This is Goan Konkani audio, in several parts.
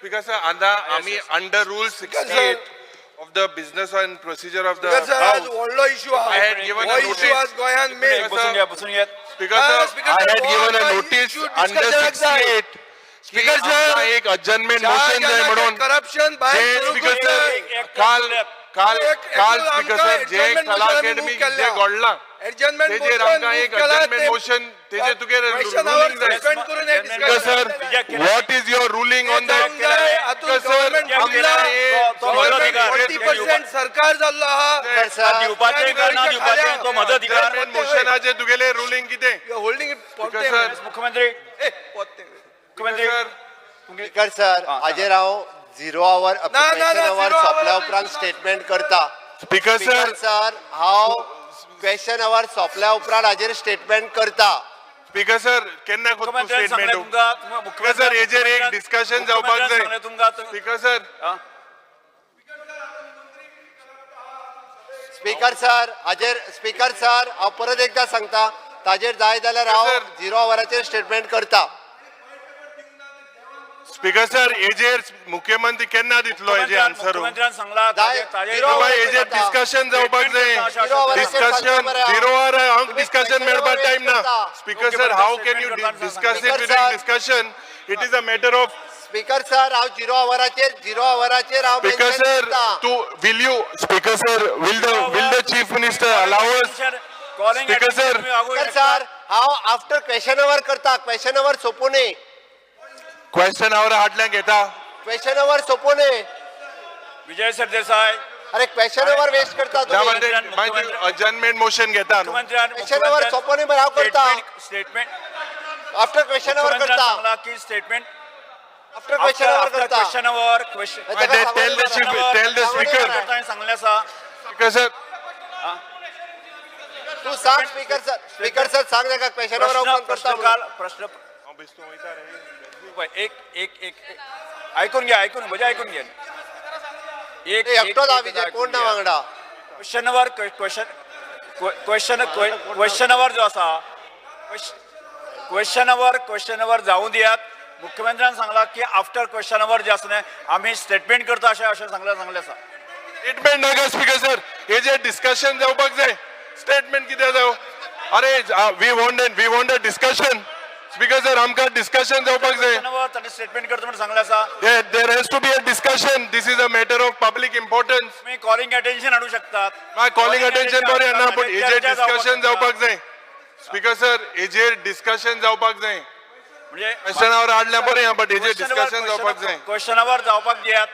Speaker sir, आता आमी under rule 68 of the business and procedure of the Speaker sir, आज house. व्हडलो इशू आहा. I had given a हो इशू notice. आज गोंयांत मेन. बसून घ्या, बसून घ्या. Speaker sir, Speaker I sir, had given a हो notice issue under discussion जाय. 68 Speaker sir, एक adjournment motion जाय म्हणून करप्शन जे भायर स्पीकर करूंक सर जाय. काल काल एक- काल एक स्पीकर आमकां सर जे adjournment कला motion आमी अकॅडमी move जे केल्लें. घडलां Adjournment तेजेर motion आमकां move एक केला, adjournment ते- motion तेजेर तुगे Question hour ruling जाय. suspend करून हे Speaker discussion sir, केलें. what is your ruling on that? जावंक जाय, हातूंत Speaker sir, government आमकां बुडला. हे तो म्हजो अधिकार. 40% सरकार जाल्लो आहा. Speaker sir, दिवपाचें काय ना दिवपाचें तो म्हजो अधिकार. adjournment motionाचेर तुगेलें ruling कितें? You are holding it Speaker पोरतें. sir, मुख्यमंत्री, ए, पोरतें. मुख्यमंत्री, sir, speaker sir, हाजेर हांव झिरो our ना, ना, क्वेश्चन our zero सोंपल्या hour उपरांत स्टेटमेंट करता. Speaker speaker sir, sir, हांव क्वेश्चन our सोंपल्या उपरांत हाजेर स्टेटमेंट करता. स्पीकर सर, केन्ना करता मुख्यमंत्र्यान सांगलें स्टेटमेंट? तुमकां, तुमकां सर, हेजेर एक discussion जावपाक जाय. मुख्यमंत्र्यान सांगलें तुमकां, स्पीकर सर, हा? स्पीकर सर, हाजेर स्पीकर सर, हांव परत एकदा सांगता, ताजेर जाय जाल्यार हांव सर. झिरो आवराचेर स्टेटमेंट करता. स्पीकर सर, हेजेर मुख्यमंत्री केन्ना दितलो हेजे आन्सर? मुख्यमंत्र्यान सांगला जाय, ताजे zero hour हेजेर करता. डिस्कशन जावपाक जाय. झिरो आवराचेर डिस्कशन सांगता मरे हांव. झिरो our हांव तुम्ही डिस्कशन question मेळपाक hour time ना. करता. Speaker sir, how can you discuss it Speaker within sir. Discussion? It is a matter of speaker sir, हांव झिरो आवराचेर, झिरो आवराचेर हांव speaker mention sir, करता. तू will you, speaker sir, will the chief minister allow us? Calling Speaker sir. Speaker sir, हांव आफ्टर क्वेश्चन our करता. क्वेश्चन our सोंपू न्ही. क्वेश्चन our हाडल्यान घेता. क्वेश्चन our सोंपू न्ही. विजय सरदेसाय. अरे, क्वेश्चन our waste करता ना तुम्ही. म्हणजे मागीर अजर्नमेंट मोशन घेता न्हू. मुख्यमंत्र्यान Question hour सोंपो न्ही मरे, हांव करता. स्टेटमेंट आफ्टर क्वेश्चन our मुख्यमंत्र्यान करता. सांगला की स्टेटमेंट आफ्टर क्वेश्चन our करता. क्वेश्चन our question ताका सांगून Tell the chief, tell the speaker. सांगलें आसा. स्पीकर सर, तू सांग स्पीकर सर, स्पीकर सर सांग ताका क्वेश्चन our प्रश्न ओपन करता प्रश्न म्हणून. काल प्रश्न एक एक एक ऐकून घ्या, ऐकून म्हणजे ऐकून घ्या. एक ए, एकटोच हा विजय, ऐकून कोण ना घ्या. वांगडा. Question our, question question question our जो आसा, क्वेश्चन our, question our जावूं दियात. मुख्यमंत्र्यान सांगला की आफ्टर क्वेश्चन our जे आसा न्ही, आमी स्टेटमेंट करता अशें अशें सांगलें सांगलें आसा. स्टेटमेंट नाका स्पीकर सर, हेजेर डिस्कशन जावपाक जाय. स्टेटमेंट कितें जावं? अरे, we want a discussion, speaker sir. आमकां डिस्कशन जावपाक जाय. क्वेश्चन our ताणें स्टेटमेंट करता म्हणून सांगलें आसा. There has to be a discussion. This is a matter of public importance. तुमी कॉलिंग अटेन्शन हाडूं शकतात. मागीर कॉलिंग अटेन्शन बरें ना, पूण हेजेर चर्चा जावपाक डिस्कशन शकता. जावपाक जाय. स्पीकर सर, हेजेर डिस्कशन जावपाक जाय. म्हणजे क्वेश्चन our हाडल्या बरें, बट हेजेर डिस्कशन जावपाक जाय. क्वेश्चन our जावपाक दियात.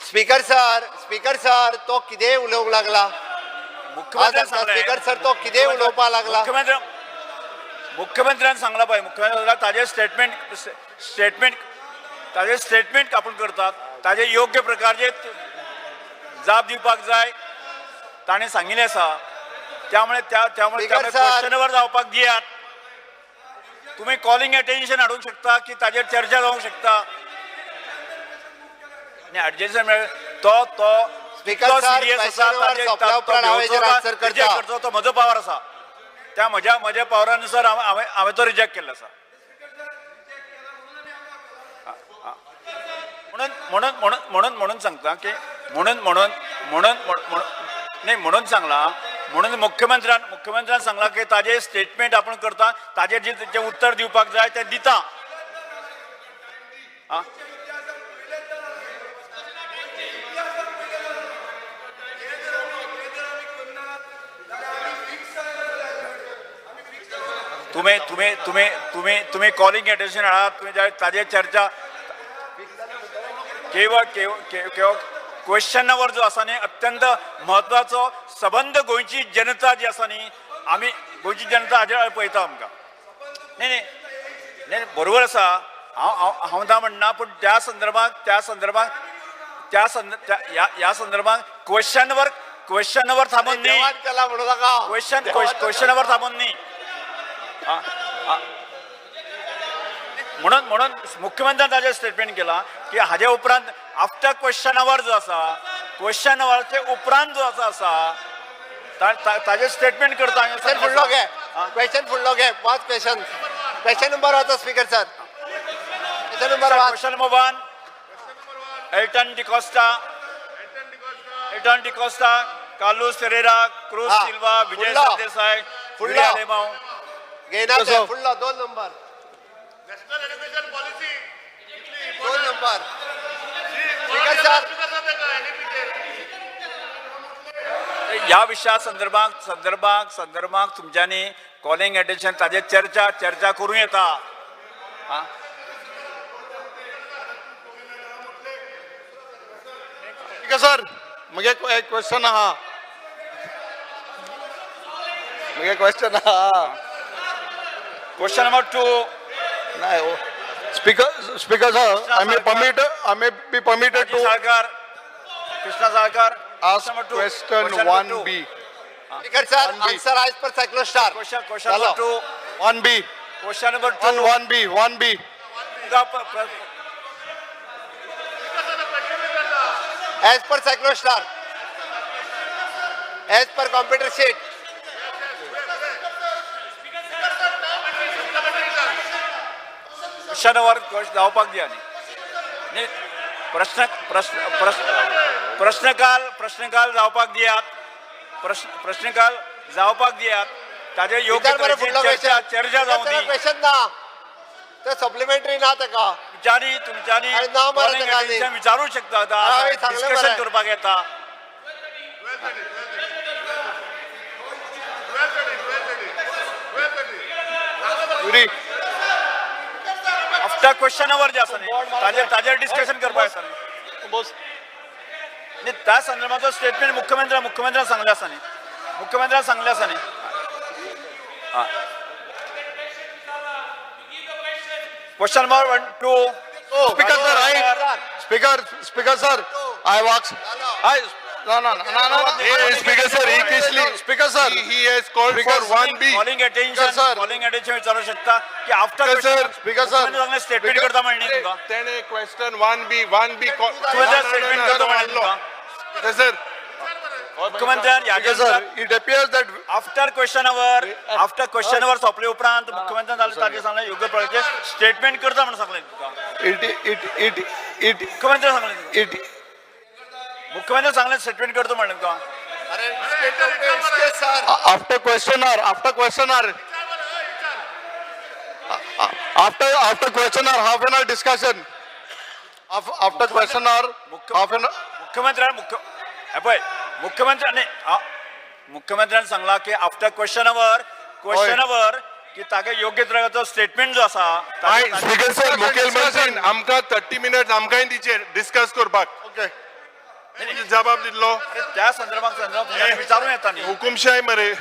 स्पीकर सर, स्पीकर सर, तो कितेंय उलोवंक लागला. मुख्यमंत्र्यान आज सांगलें. स्पीकर सर, तो कितेंय उलोवपाक लागला. मुख्यमंत्री मुख्यमंत्र्यान सांगला पळय, मुख्यमंत्र्यान ताजे स्टेटमेंट स्टेटमेंट ताजे स्टेटमेंट आपूण करतात, ताजे योग्य प्रकारचे जाप दिवपाक जाय ताणें सांगिल्लें आसा. त्यामुळे त्या त्यामुळे स्पीकर त्यामुळे सर. क्वेश्चन our जावपाक दियात. तुमी कॉलिंग अटेन्शन हाडूंक शकता की ताजेर चर्चा जावंक शकता आनी अर्जन्सी मेळ तो तो स्पीकर इतलो सर, सिरियस आसा, क्वेश्चन our ताजेर सोंपल्या उपरांत हांव हेजेर आन्सर करता. रिजेक्ट करचो तो म्हजो पावर आसा. त्या म्हज्या म्हज्या पावरानुसार हांवें हांवें तो रिजेक्ट केल्लो आसा. म्हणून म्हणून म्हणून म्हणून म्हणून सांगता की म्हणून म्हणून म्हणून म्हणून नाही, म्हणून सांगला, म्हणून मुख्यमंत्र्यान मुख्यमंत्र्यान सांगला की ताजे स्टेटमेंट आपण करता, ताजेर जे जे उत्तर दिवपाक जाय ते दिता. आं, तुम्ही तुम्ही तुम्ही तुम्ही तुम्ही कॉलिंग अटेन्शन आहात. तुम्ही ताजेर चर्चा केवळ केवळ केवळ क्वेश्चन our जो आसा न्ही, अत्यंत महत्वाचो. सबंद गोंयची जनता जी आसा न्ही, आमी गोंयची जनता हाजेर पळयता आमकां. न्ही न्ही न्ही, बरोबर आसा. हांव हांव हांव ना म्हणना, पूण त्या संदर्भात त्या संदर्भात त्या संद त्या ह्या ह्या संदर्भात क्वेश्चन our, question our थांबून न्ही. देवान केला म्हणू नाका. क्वेश्चन क्वेश्चन our थांबून न्ही. म्हणून म्हणून मुख्यमंत्र्यान ताजेर स्टेटमेंट केला की हाजे उपरांत आफ्टर क्वेश्चन our जो आसा, क्वेश्चन आवरचे उपरांत जो आसा आसा. ताजेर स्टेटमेंट करता. क्वेश्चन फुडलो घे, क्वेश्चन फुडलो घे. वाच क्वेश्चन. क्वेश्चन नंबर वाचा स्पीकर सर. क्वेश्चन नंबर वाच. Question number 1, Elton D'Costa, Elton D'Costa, Carlos Ferreira, Cruz हा. सिल्वा, विजय फुडलो. सरदेसाय, फुडलो. युरी आलेमाव. घेना ते. फुडलो दोन नंबर, दोन नंबर स्पीकर सर. ह्या विशया संदर्भात संदर्भात संदर्भात तुमच्यांनी कॉलिंग अटेन्शन ताजेर चर्चा चर्चा करूं येता. हा? स्पीकर सर, म्हगे एक क्वेश्चन आहा. म्हगे क्वेश्चन आहा. Question number 2. नाही हो. Speaker sir, I may be permitted to Salkar, Krishna Salkar. Ask question 1B. Speaker sir, One B. Answer as per cyclo star. Question question number 2. 1B. Question number one 2. 1B, 1B. As per cyclo star, as per computer sheet. Question वर जावपाक दिया न्ही. न्ही, प्रश्न प्रश्न प्रश्न प्रश्नकाल प्रश्नकाल जावपाक दियात. प्रश्न प्रश्नकाल जावपाक दियात. ताजेर योग्य विचार बरें तरेची फुडलो चर्चा क्वेश्चन. चर्चा जावं दी. क्वेश्चन ना ते, सप्लिमेंटरी ना ताका. तुमच्यांनी तुमच्यांनी अरे ना मरे calling ताका आनी. attention विचारूं शकता. हांवें सांगलें डिस्कशन मरे. करपाक येता. युरी. आफ्टर क्वेश्चन our जे आसा न्ही ताजेर ताजेर डिस्कशन करपाक येता न्ही. बस. न्ही, त्या संदर्भाचो स्टेटमेंट मुख्यमंत्र्यान मुख्यमंत्र्यान सांगलें आसा न्ही. मुख्यमंत्र्यान सांगलें आसा न्ही. Question number 1 2. Speaker sir, I speaker sir, I wax I ना ना ना ना. Speaker sir, he Kisli speaker sir, He has called for Speaker, 1B. Calling attention, Speaker, sir. Calling attention विचारू शकता की after Speaker, sir. Speaker, sir. Statement Speaker- करता म्हणणी तुमकां. तेणे question 1B, 1B. मुख्यमंत्र्यान स्टेटमेंट करता म्हणलें तुमकां. Speaker sir, मुख्यमंत्र्यान Speaker sir, it appears that after question hour, after question hour सोंपले उपरांत मुख्यमंत्र्यान जालें ताजेर सांगलें योग्य प्रकारचें स्टेटमेंट करता म्हणून सांगलें तुमकां. It it it it मुख्यमंत्र्यान सांगलें तुमकां. It मुख्यमंत्र्यान सांगलें स्टेटमेंट करता म्हणलें तुमकां. अरे sir, after question hour, after question hour, after question hour, half an hour discussion. After question hour, half an मुख्यमंत्र्यान मुख्य हे पळय मुख्यमंत्र्यान मुख्यमंत्र्यान सांगला की after question our, question our की तागे योग्य तरेचो स्टेटमेंट जो आसा I, ताजे- Speaker sir, मुखेलमंत्रीन आमकां 30 minutes आमकांय दिचे डिस्कस करपाक. ओके. जबाब दितलो. अरे त्या संदर्भात संदर्भात तुमच्यानी विचारूं येता न्ही. हुकुमशाय मरे.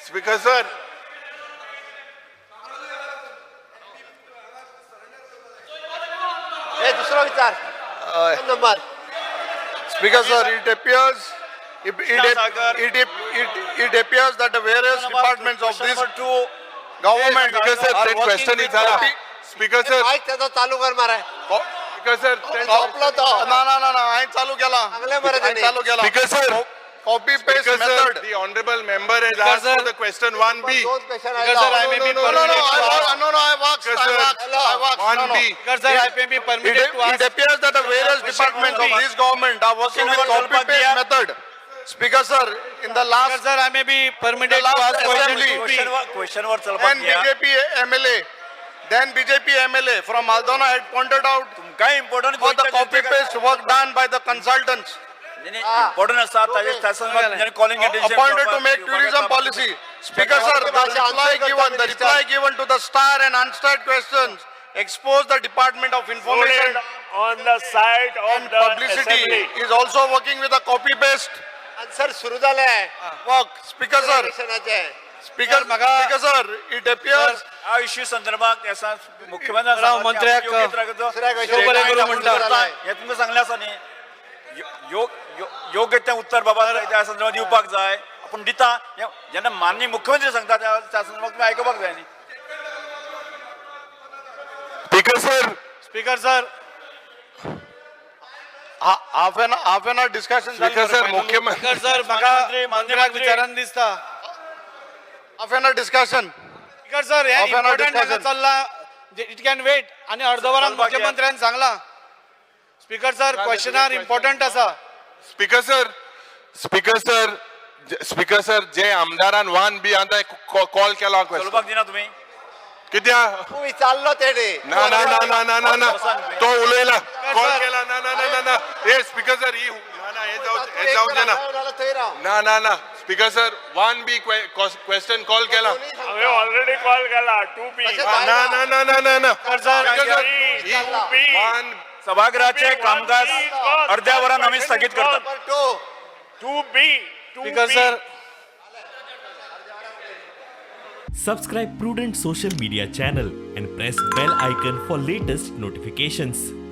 Speaker sir, हे दुसरो विचार दोन number. Speaker sir, it appears it it Sagar. it it it appears that the various departments of Question this number 2. Government Speaker sir, are ते working question with विचारा. copy. Speaker sir, mic त्याचा चालू कर मारे. Speaker sir, संपलो तो. ना ना ना ना, हांवें चालू केला. सांगलें मरे हांवें तेणी. चालू केला. Speaker sir, copy paste Speaker sir, method. the honorable member has asked for the question 1B. दोन question. Sir, I may be No, no, no, I, no, no, I walked, Speaker I sir, walked, I walked. No, no. 1B. Speaker sir, I may be It, permitted to it ask. appears that the various departments of this government are working with Question number copy paste Jalpak method. Speaker sir, in the Speaker last sir, I may be permitted The to last ask question assembly. 2B. Question वर चलपाक then दिया. BJP MLA, then BJP MLA from Aldona had pointed out तुमकांय important for the copy paste work done by the consultants important आसा ताजे त्या संदर्भात calling attention appointed to make tourism policy. Speaker sir, the reply given, the reply given to the star and unstarred questions expose the Department of Information on the side of and the Publicity assembly. Is also working with a copy paste answer सुरू झालाय work. Speaker sir, इलेक्शनाचे. Speaker, म्हाका- Speaker sir, it appears ह्या इश्यू संदर्भात असा मुख्यमंत्र्यान राव, मंत्र्याक दुसऱ्या question बरें करूं म्हणटा. हे तुमकां सांगलें आसा न्ही. योग्य तें उत्तर बाबा त्या संदर्भात दिवपाक जाय. आपूण दिता हें जेन्ना माननीय मुख्यमंत्री सांगता त्या त्या संदर्भात तुमी आयकुपाक जाय न्ही. Speaker sir, speaker sir, Half an hour discussion. Speaker sir, मुख्यमंत्री स्पीकर सर, म्हाका मंत्री, माननीय मंत्र्याक मंत्री. विचारन दिसता. Half an hour discussion. Speaker sir, हे Half an hour important discussion. चल्ला, it can wait. आणि अर्ध वरान चलपाक या. मुख्यमंत्र्यान सांगला. स्पीकर सर, क्वेश्चनार इम्पॉर्टंट आसा. Speaker sir, speaker sir, speaker sir, जे आमदारान वन बी आतां कॉल केला question. चलोवपाक दिना तुमी. कित्याक? तूं विचारलो तेणे. ना ना ना ना ना ना ना, तो उलयला, कॉल सर. केला. ना ना ना ना ना, हे स्पीकर सर, ही ना ना, हे जावचें, हे जावचें ना. थंय राव. ना ना ना, speaker sir, one B question call केला. हांवें ऑलरेडी कॉल केला टू बी. तशें ना ना ना ना ना ना, सर. स्पीकर सर, टू ही बी. वन सभागृहाचे कामकाज अर्ध्या वरान आमी स्थगीत करतात. Number two. To be, to speaker sir. Subscribe Prudent Social Media channel and press bell icon for latest notifications.